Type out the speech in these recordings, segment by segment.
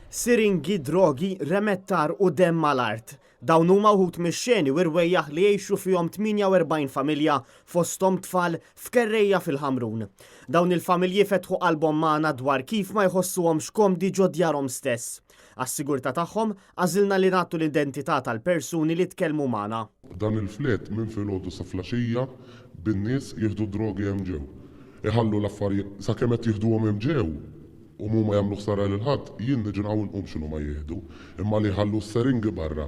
Siringi, drogi, remettar u demm mal-art. Dawn huma wħud mix-xeni u rwejjaħ li jgħixu fihom 48 familja, fosthom tfal, f'kerrejja fil-Ħamrun. Dawn il-familji fetħu qalbhom magħna dwar kif ma jħossuhomx komdi ġo djarhom stess. Għas-sigurtà tagħhom, għażilna li nagħtu l-identità tal-persuni li tkellmu magħna. Dan il-flat minn filgħodu sa flaxija bin-nies jieħdu d-drogi hemm ġew. Iħallu l-affarijiet sakemm qed jieħduhom hemm ġew u mhuma jagħmlu ħsara lil ħadd, jien niġi hawn inqum x'inhuma jieħdu. Imma li jħallu s-seringi barra,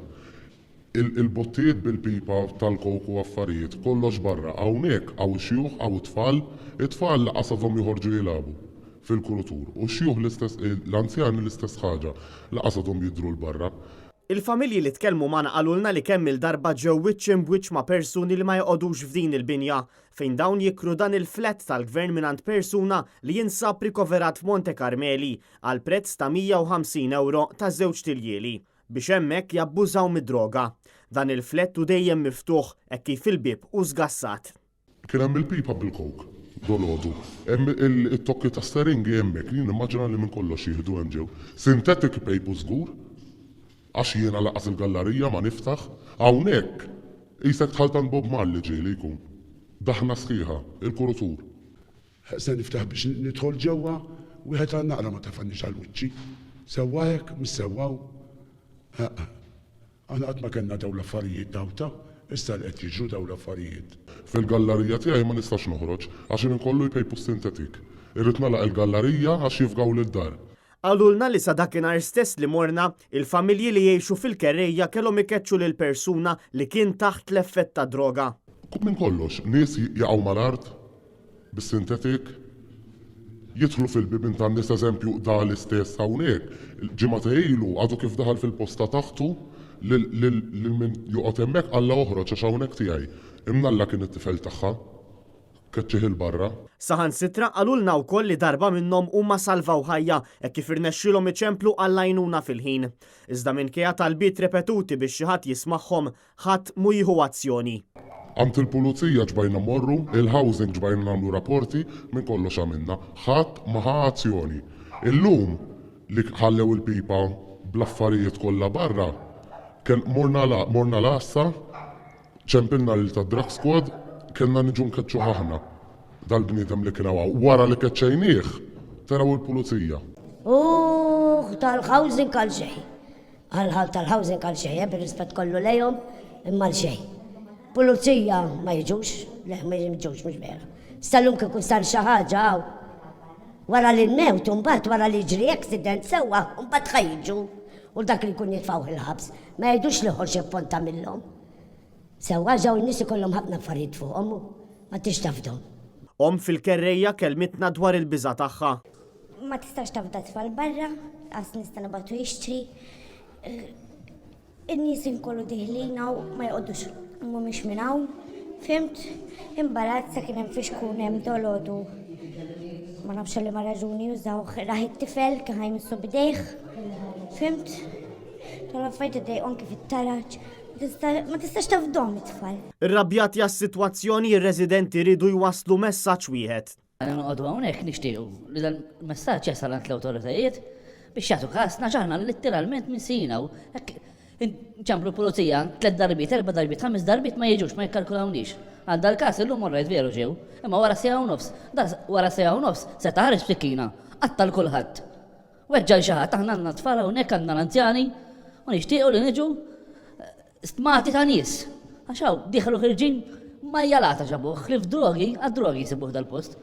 il-bottijiet bil-pipa tal-coke u affarijiet, kollox barra. Hawnhekk hawn ix-xjuħ, hawn it-tfal, it-tfal lanqas għadhom joħorġu jilagħbu fil-kurutur. U x-xjuħ l-istess, l-anzjani l-istess ħaġa, lanqas għadhom jidhru 'l barra. Il-familji li tkellmu magħna qalulna li kemm-il darba ġew wiċċ imb wiċċ ma' persuni li ma joqogħdux f'din il-binja, fejn dawn jikru dan il-flat tal-Gvern mingħand persuna li jinsab rikoverat f'Monte Carmeli għal prezz ta' 150 ewro ta' żewġt iljieli, biex hemmhekk jabbużaw mid-droga. Dan il-flat hu dejjem miftuħ hekk kif il-bieb hu sgassat. Kien hemm il-pipa bil-coke dolgħodu. Hemm it-tokki tas-seringi hemmhekk. Jien nimmaġina li minn kollox jieħdu hemm ġew. Synthetic ipejpu żgur. Għax jiena lanqas il-gallarija ma niftaħ. Hawnhekk qisek dħalt għand Bob Marley ġieli jkun. Daħna sħiħa. Il-kurutur. Se niftaħ biex nidħol ġewwa, wieħed għal naqra ma tefgħanix għal wiċċi. Sewwa hekk? Mhux sewwa hu. Aħna qatt ma kellna dawn l-affarijiet daw ta', issa li qed jiġru dawn l-affarijiet. Fil-gallarija tiegħi ma nistax noħroġ għax il-ħin kollu jpejpu s-sintetik. Irrid nagħlaq il-gallarija għax jifgawli d-dar. Qalulna li sa dakinhar stess li morna, il-familji li jgħixu fil-kerrejja kellhom ikeċċu lil persuna li kien taħt l-effett tad-droga. Minn kollox, nies jaqgħu mal-art, bis-synthetic, jidħlu fil-bibien tan-nies eżempju da l-istess hawnhekk, ġimgħatej ilu għadu kif daħal fil-posta taħtu lil lil min joqgħod hemmhekk qallha oħroġ għax hawnhekk tiegħi. Imnalla kien it-tifel tagħha. Keċċih 'il barra. Saħansitra qalulna wkoll li darba minnhom huma salvaw ħajja hekk kif irnexxielhom iċemplu għall-għajnuna fil-ħin. Iżda minkejja talbiet repetuti biex xi ħadd jismagħhom, Ħadd mhu jieħu azzjoni. Għand il-pulizija ġbajna mmorru, il-housing ġbajna nagħmlu rapporti, minn kollox għamilna. Ħadd ma ħa azzjoni. Illum li ħallew il-pipa bl-affarijiet kollha barra, morna morna l-għassa, ċempilna lil tad-drug squad, kellna niġu nkeċċuh aħna dal-bniedem li kien hawn. Wara li keċċejnieh, telgħu l-pulizija. Uuh tal-housing għal xejn. Għal tal-housing għal xejn, eh, bir-rispett kollu lejhom, imma għal xejn. Pulizija ma jiġux, le ma jiġux mhux vera. Sal-lum kieku sar xi ħaġa hawn. Wara li l-mewt imbagħad wara li jiġri accident sewwa mbagħad ħa jiġu u dak li jkun jitfgħuh il-ħabs. Ma jgħidux l-ieħor x'affont tagħmilhom. Sewwa għax dawn in-nies ikollhom ħafna affarijiet fuqhom u ma tix tafdhom. Omm fil-kerrejja kellmitna dwar il-biża' tagħha. Ma tistax tafda tfal barra, lanqas nista' nibgħatu jixtri. In-nies inkollu diħlin hawn ma joqogħdux mhumiex minn hawn. Fimt? Imbarazza kien hemm fixkun hemm dolodu. Ma nafx li ma raġuni jużawh raħ it-tifel kien ħajmissu bidejh. Fimt? Tal-affarijiet iddejqu anki fit-taraġ. Ma tistax tafdhom it-tfal. Irrabjati għas-sitwazzjoni, ir-residenti riedu jwasslu messaġġ wieħed. Aħna noqogħdu hawnhekk nixtiequ li dan il-messaġġ jasal għand l-awtoritajiet biex jagħtu kasna għax aħna litteralment minsijin hawn. Hekk inċemplu l-pulizija tliet darbiet, erba' darbiet, ħames darbiet ma jiġux, ma jikkalkulawniex. Għal dal-każ illum orrajt veru ġew, imma wara siegħa u nofs, da wara siegħa u nofs seta' ħareġ b'sikkina, qatta' 'l kulħadd. Weġġa' 'l xi ħadd, aħna għandna t-tfal hawnhekk, għandna l-anzjani u nixtiequ li niġu Stmati ta' nies. Għax hawn dieħel u ħirġin majjalata ġabuh, ħlief drogi, għad-drogi jsibuh dal-post.